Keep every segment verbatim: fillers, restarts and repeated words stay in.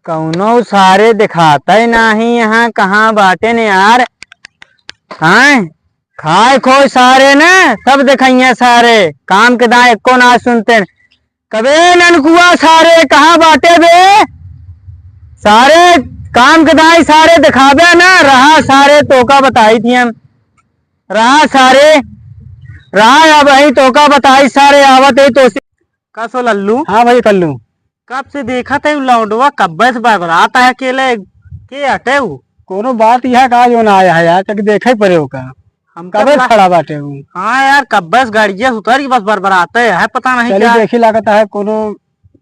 कउनो सारे देखातइ नाहीं यहाँ, कहाँ बाटेन यार? हैं? खाए खोए सारे न, सब देखइया सारे, काम के दाएँ एक्को नाहीं सुनतेन। कबे ननकुआ सारे कहाँ बाटे बे? सारे काम के दाई सारे देखाबे न, रहा सारे तोका बताइत ही हम। रहा सारे, रहा अबहीं तोका बताइत सारे आवत ही तोसे। का सो लल्लू? हाँ भाई कल्लू। कब से देखत ही उ लौंडवा कब्बे से बरबरात है अकेले, के हटे उ? कउनो बात यह का जो न आया है यार, तक देखइ परे ओका। हमका कबे से ला- खड़ा बाटे उ। हाँ यार, कब्बे से गाड़िया से उतरि के बस बरबरात है, पता नहीं चली का। देखी लागत है कउनो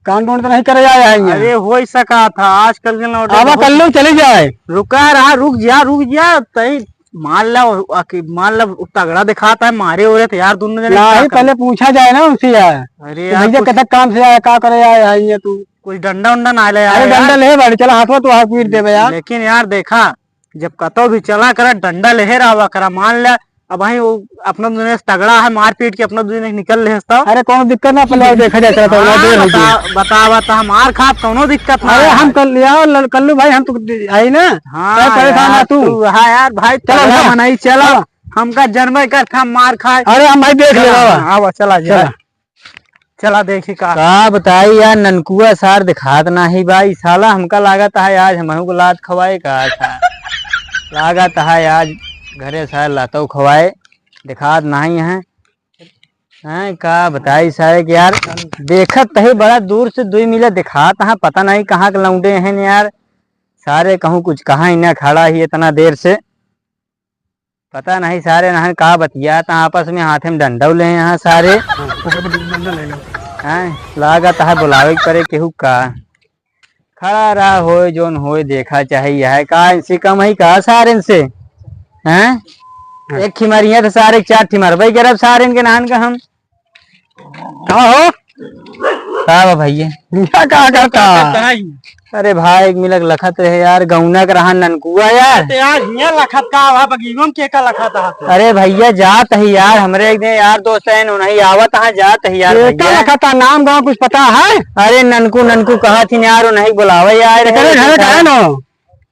कांड वांड तो नहीं करे आया है यहाँ। अरे होइ सकत ह, आजकल के लौंडे आवा बहुत कल्लू चली जाए। रुका रहा, रुक जा, रुक जा, तई मान ला, अकि-, मान ला तगड़ा देखात है, मारे ओरे तो यार दुन्नो जने नहीं, का करे? पहले पूछा जाए ना उनसे यार अरे कि यार, भैया कुछ कितना काम से आया, का करे आया है ये तू? कुछ डंडा उंडा ना ले अरे आया यार। डंडा ले बाड़ी, चला हाथवा तो हाथ पीट देबे यार। लेकिन यार देखा, जब कतौ भी चला करा, डंडा लेहे रहा करा। मान ले, अबहीं उ अपना दुने से तगड़ा है, मारपीट के अपना दुने से निकल लेहे तो। अरे, कौनो दिक्कत ना, पहले और देखा जाए, चला तो हाँ, देर हो गई। बता, बतावा तो, मार खाब, कौनो दिक्कत ना अरे, है। हम कल, यार, लल-, कल्लू भाई, हम तो आई ना। हाँ अरे, परेशान यार, ना तू। तू, हाँ यार, भाई, चलो, तगड़ा चलो। मनाई, चलो। चलो। हमका जनबे कर था, मार खाए। अरे, हम भाई देख ले चला, बाबा। हाँ, आवा, चला जा। चला। चला देखी का। का बताई यार, ननकुआ सार दिखात नाही बा। ई साला हमका लागत है आज हमहू को लात खवाए का था। लागत है आज घरे सार लातो खवाए, दिखात नाही है। हैं, का बताई सारे के यार, देखत तही बड़ा दूर से दुई मिला दिखात है, पता नहीं कहाँ के लौंडे हैं यार। सारे कहूँ कुछ कहा ही ना, खड़ा ही इतना देर से। पता नहीं सारे नहन का बतियात हैं आपस में, हाथे में डंडा ले यहाँ सारे। हैं, लागत है बुलावे के परे केहू का। खड़ा रहा होए जौन होए, देखा चाहे यह का इनसे कम है का सारे इनसे? हैं? एक ठिमरिया तो सारे चार ठिमरबे करब सारे इनके नहन का हम। का हो? का बा भैया? हियाँ का करता? अरे भाई, एक मिलक लखत रहे यार, गौना के रहा ननकुआ यार। अरे यार, हियाँ लखत का बा, बगीवा में के का लखत है? अरे भैया, जात ही यार, हमरे एक दिन यार दोस्त हैं, उन्हीं आवत हैं, जात ही यार के का भैया। लखत है, नाम गाँव कुछ पता है? अरे ननकू, ननकू कहत ही यार, उन्हीं बुलावे यार। केकरे घरे का है ना?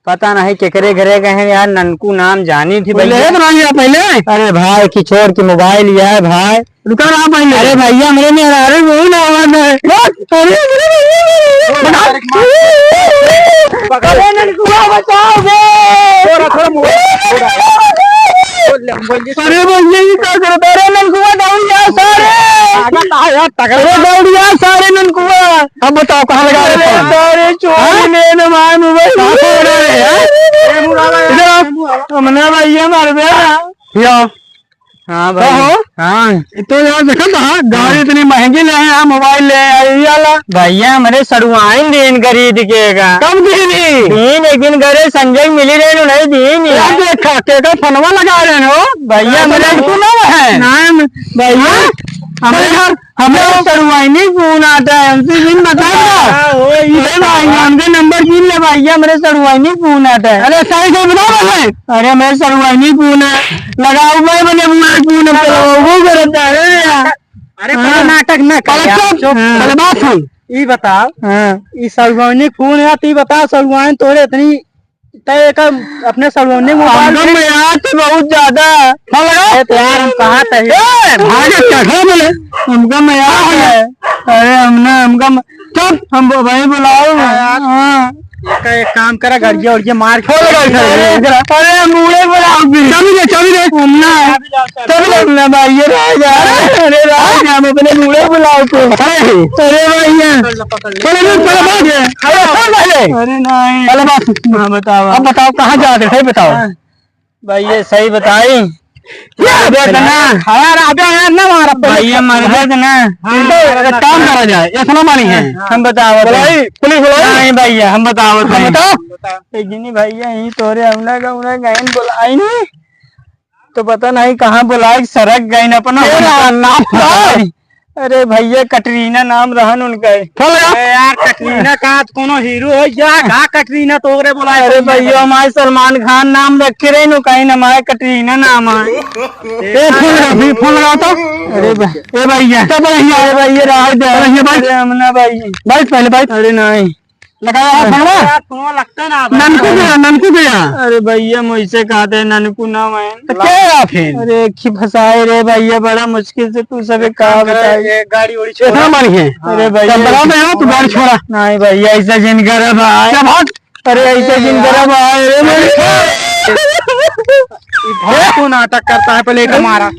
पता नहीं केकरे घरे गए हैं यार, ननकू नाम जानी थी कोई भैया। ले तो नहीं है पहले। अरे भाई, किशोर की मोबाइल लिया है भाई। रुका रहा पहले। अरे भैया, मेरे में, अरे वही ना आवाज है। अरे, अरे, अरे, अरे, अरे, अरे, ननकुआ बचाओ बे। थोड़ा, थोड़ा मोबाइल, थोड़ा। अरे भैया, ये क्या करता है? अरे ननकुआ, दौड़ जा सारे। अरे दौड़ जा सारे ननकुआ। अब बताओ, कहाँ लगा अरे रखा है? सारे चोरी हाँ? ले न मार मोबाइल। कहाँ से उड़ा रहे हैं? इधर आओ। हमने भैया मार दिया। यो। हाँ भाई। कहो? हाँ। तो यार देखो तो हाँ, गाड़ी हाँ। इतनी महंगी ले आए, मोबाइल ले आए, ये वाला। भैया हमरे सड़ुआइन दीन खरीद के का। कब दीन? दीन एक दिन घरे संजय मिली रहे, नहीं दीन यार यार। देखा, के का फोनवा लगा रहे हो? भैया अरे हमरे तू ना है। ना, भैया हाँ? हमरे अरे यार, हमरे सड़ुआइनी फोन आता है, हमसे दिन बता दो। हाँ, वही अरे भाई, हमके नंबर गिन ले भाई, हमरे सड़ुआइनी फोन आता है। अरे सही से बता भाई। अरे हमरे सड़ुआइनी फोन है, लगाओ भाई, मैंने मुझे फोन है, तो वो करता है, अरे यार। अरे हाँ। पहले नाटक ना कर पहले यार, चुप, चुप। हाँ। पहले बात सुन। ई बताओ, हाँ। ई सड़ुआइनी फोन है, तो ई बताओ सड़ुआइन तोरे इतनी तय एक अपने सड़ुआइनी मोबाइल हमका में मया तो बहुत ज्यादा। हाँ, लगा। अरे तो यार, हम कहा तही। ए, भागे चढ़ा बोले। हमका मया है। अरे, हमने, हमका म-, चुप, हम वो भाई बुलाओ। हाँ, यार। हाँ। एक, एक काम करा, गड़िया, उड़िया मार के। खोल गड़िया, खोल गड़िया। अरे, हम बूढ़े बुलाओ भी। चाबी दे, चाबी दे। हमने। चाबी दे, चाबी दे। हमने भाई, ये रह जा। अरे, राज, हम अपने बूढ़े बुलाओ को। अरे, अरे भाई, ये। पकड़ ले, पकड़ ले। चलो, चलो, चलो, भाग गए। अरे, कौन भाग गए? अरे नहीं। चलो, बात। हाँ, बताओ। अब बताओ, कहाँ जा रहे हैं, बताओ। हाँ। भाई, ये सही बताई। ये मर गया था ना। खड़ा रह गया यार, ना मारा। भाई, ये मर गया था ना। हाँ, तो एक काम करा जाए, इतना मानी है। हाँ। हम बताओ, बुलाई, पुलिस बुलाई। नहीं भैया, हम बताओ, हम बताओ। बताओ। लेकिन भैया, यही तोरे हमला का, हमला गए बुलाई नहीं। तो पता नहीं कहाँ बुलाए, सरक गइन अपना। तेरा नाम बताओ। अरे भैया, कटरीना नाम रहन उनका। फोन लगा। अरे यार, कटरीना का तो कोनो हीरो हो या का? कटरीना तोरे बुलाए अरे भैया, हमारे सलमान खान नाम रखे रहे नु, कहीं ना हमारे कटरीना नाम आए। ए, फोन लगा, भी फोन लगा तो। अरे भाई, ए भैया, तो भैया, अरे भैया, राज दे। अरे भैया, भाई। अरे हमना भाई। भाई, पहले भाई। अरे नहीं। लगाया है फोनवा? यार, फोनवा लगता ना भाई। ननकू गया, ननकू गया। अरे भैया, मुझसे कहा थे, ननकू ना मैं। तो क्या है फिर? अरे, खी फंसाए रे भैया, बड़ा मुश्किल से तू सबे एक काम कहा करे, बताई। ये गाड़ी उड़ी इतना छोड़ा। मारी है। अरे भैया, तब बड़ा मैं हूँ, तू गाड़ी छोड़ा। नहीं भैया, ऐसा जिन करा भाई। क्या बात? अरे, ऐसे जिन करा भाई, अरे मेरे। ये बहुत तो नाटक करता है, पहले एक हमारा।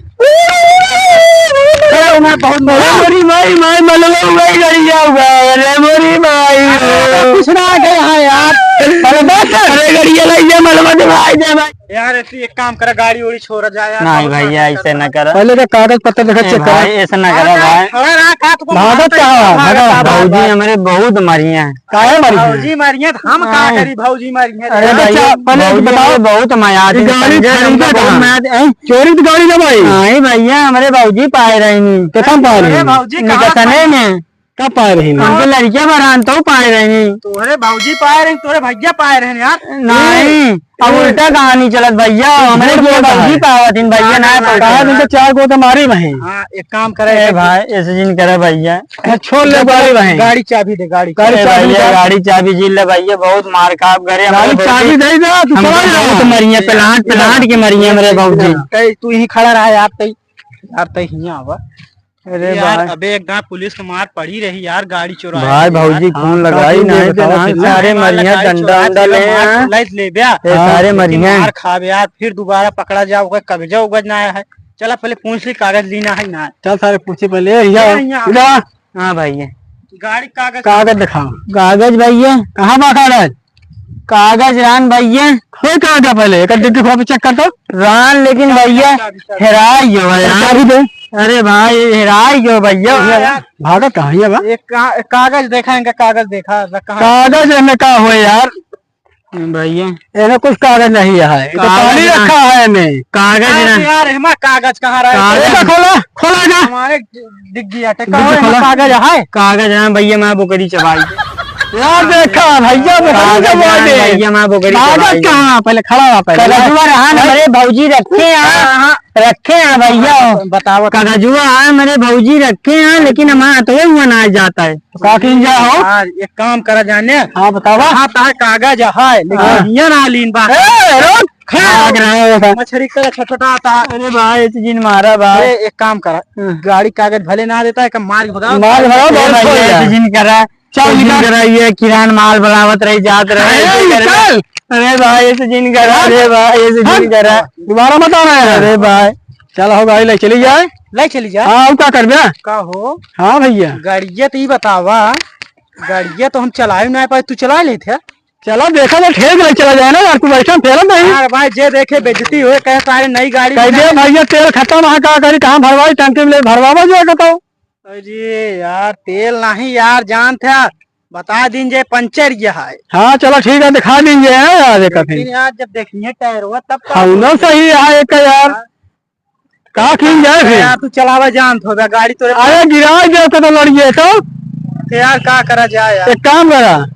अरे, मैं बहुत अरे, मोरी माई, माई, मलवा, माई, गड़िया हुआ, अरे, मोरी माई। अरे, कुछ ना गया है यार। अरे, बस, अरे, गड़िया लाई, ये मलवा दे भाई, दे भाई। यार, ऐसी एक काम करा, गाड़ी उड़ी छोड़ा जाए यार, नहीं बहुत भैया, नाटक ऐसे करता ना है। करा। पहले तो कागज पत्तर देखा, ए चेक करा। भाई, ऐसे ना करा भाई। अरे, रात, रात को भागत मारते कहाँ? हैं, भागत भागत कहाँ? भौजी हमरे बहुत मारी हैं। काहे मारी है? भौजी मारी है, तो हम का नहीं। करी, भौजी मारी है। अरे अरे भैया, भैया, पहले भौजी बताओ। हमें बहुत माया आती ये है, गाड़ी संजय खरीदा हमको बहुत कहाँ? माया आती है। चोरी तो गाड़ी ना भाई। नहीं भैया, हमरे भौजी पाए रही नहीं। कितना पाए रही? अरे भौजी, कहाँ निकसने पाए? में। कब पाए रही नहीं? हमके लड़कियां बरान तो पाए रही नहीं। तोहरे भौजी पाए रही, तोहरे भैया पाए रहे यार। नहीं। अब उल्टा कहानी चलत भैया, हमरे झूठ के बोलता भौजी है। पावत हिन भैया, हाँ, ना हाँ, पलटा। कहा तुमको चार गो तो मारी वहीं। हाँ, एक काम करे, ए भाई, ऐसे जिन करे भैया। अरे छोड़ ले गाड़ी वहीं। गाड़ी चाबी दे, गाड़ी गाड़ी ए चाबी भैया, निकाल। गाड़ी चाबी जी ले भैया, बहुत मार खाब घरे गाड़ी हमरे चाबी बेटी। दे दे, तू हम चला जा। बहुत मरिया, प्लांट, प्लांट के मरिया हमरे भौजी। तै, तू यहीं खड़ा रहा यार, तै, यार, तै हियां आवा। अरे यार, भाई। अबे एक दांव पुलिस के मार पड़ी रही यार, गाड़ी चुराए भाई, रही यार। भौजी फोन हाँ, लगाई काकी, नहीं ये तो बताओ नहीं, कितना सारे नहीं, मरिया, गाड़ी डंडा चुराए उंडा रही, ले मार हैं। लाइट ले बे। ए, हाँ, सारे लेकिन मरिया। मार खाबे यार, फिर दोबारा पकड़ा जाओ, ओकर कब्जा उब्जा ना है। चला पहले पूछ ली, कागज लीना है ना। चल सारे पूछे पहले, ए, भैया, ए, भैया। इधर आ। हाँ भैया। गाड़ी कागज कागज दिखाओ। कागज भैया। कहाँ बा कागज? कागज रान भैया। हे कागज पहले, एक डिग्गी खोल के चेक कर तो। रान, लेकिन भैया, चाबी, चाबी। हेराई गयो है यार। चाबी दे। अरे भाई, हेराई गयो भैया। हाँ यार। भागा कहाँ है बा? एक का-, कागज देखा, इनका कागज देखा, कहाँ? कागज एमे का होए यार? भैया। एमे कुछ कागज नहीं है, ये तो कागज पानी ना। रखा है एमे। कागज अरे ना। यार, एमा कागज कहाँ रहा है? कागज एका खोला, खोला ना। हमारे डिग्गी आटे। डिग्गी कहाँ है? खोला। कागज है? कागज है भैया, मैं बोकरी चबाई। यार देखा भैया, बोकरी कागज चबा है दे। भैया, मैं बोकरी कागज चबाई। कहाँ? पहले खड़ा रहा, पहले। कागजवा रहा ना, अरे भौजी रखे हैं। हाँ, हाँ। रखे हैं भैया। बताओ। कागजुआ है, मेरे भौजी रखे हैं, लेकिन हमारा तो हुआ ना जाता है। तो का कीन जाए हो? यार, एक काम करा जाने। हाँ, बतावा। हाँ, तार कागज है, लेकिन हाँ। हियाँ ना लीन बा। ए, रुक। खा। भाग रहा है। मछरी की तरह छटपटाता। अरे भाई, ऐसे जिन मारा भाई। अरे, एक काम करा। हाँ। गाड़ी कागज भले ना देता है, कम मार के भगाओ। मार भगाओ, अरे बहुत भाई, हो गया। ऐसे जिन करा। चल, ऐसे जिन निकाल। करा, ये किरान माल बनावत रही, जात रहे, अरे, ऐसे करे। निकाल। अरे भाई, ऐसे जिन करा, हाँ। अरे भाई, ऐसे जिन हाँ। करा। दोबारा मत आना है। अरे भाई। चल, हो गाड़ी ले चली जाए। ले चली जाए। हाँ, और का करबे? का हो? हाँ भैया। गाड़िया तो ई बतावा, गाड़िया तो हम चलाए ना पाए, तू चला लेते। चला देखा तो ठेल के ले चला जाए ना यार, तू बैठा ठेला नहीं। यार भाई, जे देखे बेइज्जती होए, कहे सारे नई गाड़ी कह दे भैया, तेल खत्म है, का करी, कहाँ भरवाई, टंकी में ले भरवावा जो है, बताओ। अरे यार, तेल नहीं यार, जानत है, बता दीन जे पंचर ये है। हाँ, चलो ठीक है, दिखा दीन जे है यार, एक लेकिन फिर। यार, जब देखिए टायरवा, तब तो हाँ, ना सही है एक यार। हाँ। का कीन जाए फिर? यार, तू चलावा जानत हो बे, गाड़ी तोरे अरे, गिरा जाए तो, तो लड़िए तो। तो यार, का करा जाए यार? एक काम करा, हाँ।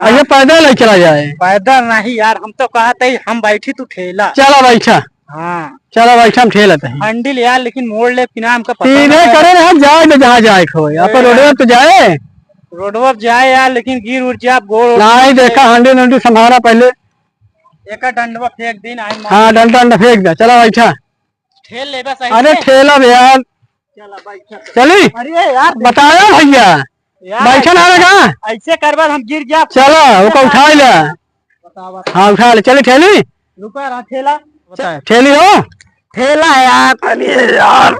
अरे, पैदल ही चला जाए। पैदल नहीं यार, हम तो कहत ही, हम बैठी, तू ठेला। चला बैठा। हाँ। चला बैठा, हम ठेला तही। हैंडल यार, लेकिन मोड़ ले, फिर हमका पता सीधे ना करे ना, जाए तो जहाँ जाए के होए। अपन अरे रोडवा यार। पे तो जाए। रोडवा पे जाए यार, लेकिन गिर उड़ जाए, गोड़ उड़ नहीं, देखा, हैंडल, हैंडल संभाला पहले। एक डंडवा फेंक दी ना, हाँ, डंडा, डंडा फेंक दे, चला बैठा। ठेल ले बस अरे ऐसे। ठेला बे यार। चला बैठा। चली? अरे यार, बताया भैया। यार, बैठा ना ऐसे, लगा। ऐसे करबा हम गिर गया। चला, ओका उठा ले। बतावा। हाँ, उठा ले। चली ठेली? रुका रहा ठेला। बता। ठेली हो? ठेला है यार। अरे यार।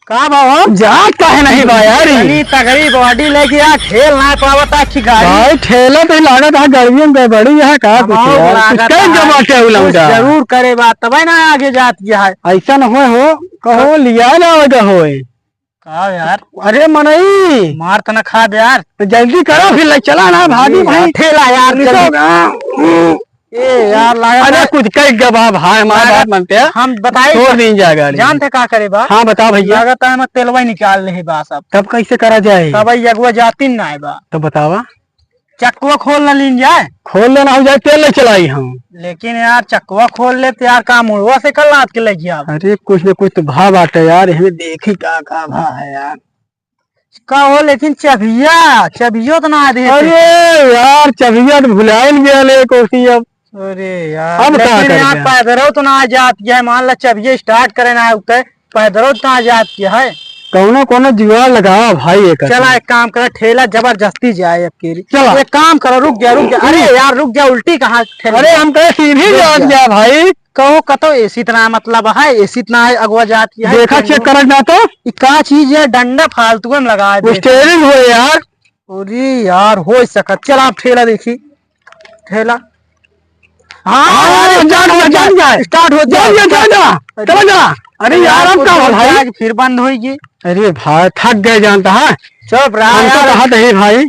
का भाव हो? जात काहे नहीं बा यार? इतनी तगड़ी बॉडी लेके यार, ठेल ना पावत अच्छी गाड़ी। भाई, ठेला तो लागत है, गर्मी में गड़बड़ी है, का कुछ हमार यार? कुछ लागत कई है, जमा के कुछ उलंगा। जरूर करे बात, तबे ना आगे जात गया है। ऐसा न होए हो, कहो लिया ना आवेगा होए। का यार? अरे मनई। मार त ना खा दे यार। तो जल्दी करो, फिर ले चला ना, भागी अरे भाई। यार, ठेला यार, निकल। निकल। ए यार, लागत अरे है कुछ कह गबा भाई, हमार लागत बात मानते हैं। हम बताई छोड़ दीन जाए गाड़ी। जानते का करे बा? हाँ, बताओ भैया। लागत है हम तेलवा ही निकाल ले बा सब। तब कैसे करा जाए? तब ये अगुआ जातिन ना आए बा। तो बतावा। चक्कवा खोल ना लीन जाए। खोल लेना हो जाए, तेल ले चलाई हम। लेकिन यार, चक्कवा खोल ले तो यार, का मुड़वा से कल लाद के ले गया? अरे कुछ न कुछ तो भाव बाटे यार, हमें देखी का का भाव है यार। का हो, लेकिन चबिया, चबियो तो ना दे। अरे यार, चबिया तो भुलाइल गया ले कोसी अब। अरे यार, अब का लेकिन कर यार, जाए? पैदरो तो ना जात है, मान ला चबिया start करे ना उठे, पैदरो तो ना जात है। कौनो, कौनो जुगाड़ लगावा भाई, एक चला, एक काम करा, ठेला जबरदस्ती जाए अब केरी। चला। एक काम करो, रुक जा, रुक जा। अरे हम्म। यार, रुक जा, उल्टी कहाँ ठेला? अरे, हम कहे सीधी रुक जात जा। जा भाई। कहो, कतो एसी इतना मतलब है, एसी इतना है, अगवा जात है, देखा, चेक करत ना तो। ई का चीज है, डंडा फालतू में लगा दे। स्टीयरिंग हो यार। अरे यार, हो सकत। चला, आप ठेला देखी, ठेला। हाँ, हाँ, अरे, जा, जा, जा, जा। Start हो जा, जा, जा, जा। अरे चला जा। अरे यार, यार, हम का हो भाई? फिर बंद होइगी। अरे भाई, थक गए जानता है। चुप रहा हम तो यार। कहा थे भाई,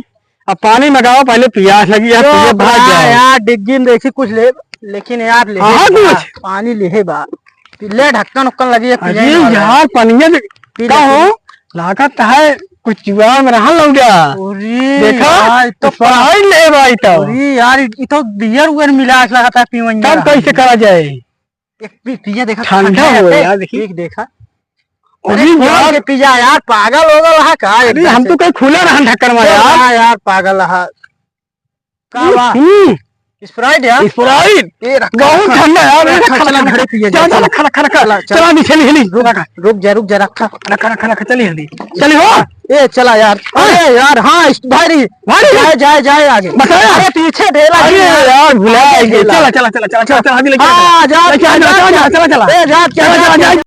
अब पानी मंगाओ, पहले पियास लगी है, चुप पिए भाग रहा जाओ। यार, डिग्गी में देखी कुछ ले, लेकिन यार, ले हाँ, हाँ, बा, कुछ। पानी ले बा। ले ढक्कन उक्कन लगी है, पिए अरे वाला। यार, पनिया दे-, पी का ले, हो? पी ले। लागत है, कुछ जुगाड़ में रहा लौटा। अरे देखा? यार, ई तो Sprite ले भाई तो। अरे यार, ई तो बियर उयर मिला के लागत है, पीवन तब जरा। कैसे करा जाए? एक पी, पिया देखा, ठंडा ठंडा हो है, यार, देखी। पी के देखा। अरे अरे खोल यार। के पिया यार, पागल हो गल हा का अरे एकदम हम से? तो कहीं खुला रहा ढक्कन में ए यार। हाँ यार, पागल हा। का हम्म, बा? हम्म। Sprite यार? Sprite? ए, रखा, बहुत रखा। ठंडा यार, ए, रखा, रखा, चला, रखा, घरे पिया चला, जाए, चला, चला। रखा, रखा, चला। चला, निकल, निकल, रुक, रखा। रुक जा, रुक जा, रखा। रखा, रखा, रखा, चली जल्दी। चली हो। ए, चला यार। हाँ। अरे यार, हाँ, इस, भाई, भाई। जाए, जाए, जाए आगे। बताया। अरे, पीछे ढेला अरे नहीं है। यार, भुला आगे गए। ढेला। चला, चला, चला, चला, चला, चला, अभी लेके आ। हाँ, जा, लेके आ, जा, जा, जा, जा, जा, चला, चला। ए, जा, चला, चला, चला, जा।